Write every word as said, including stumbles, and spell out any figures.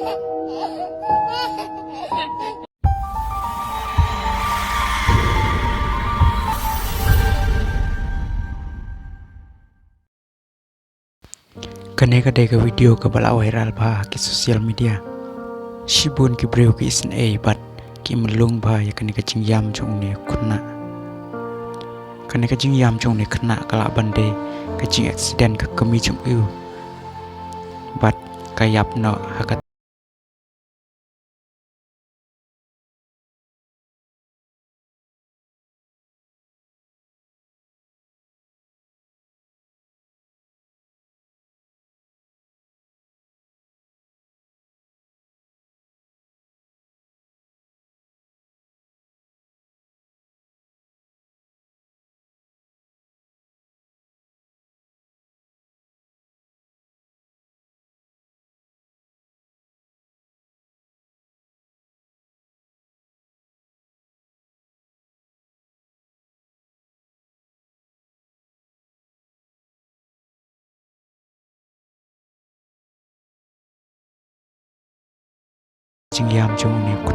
Kane ka dei ka video kaba la viral bha ha ki social media. Shibun ki briew ki isynei bad ki mlung bha ïa kane ka jingïam jong une u khynnah. Kane ka jingïam jong une u khynnah ka lah ban dei ka jingaccident ka kmie jong u. Bad ka ïap noh ha ka jingïam jong une u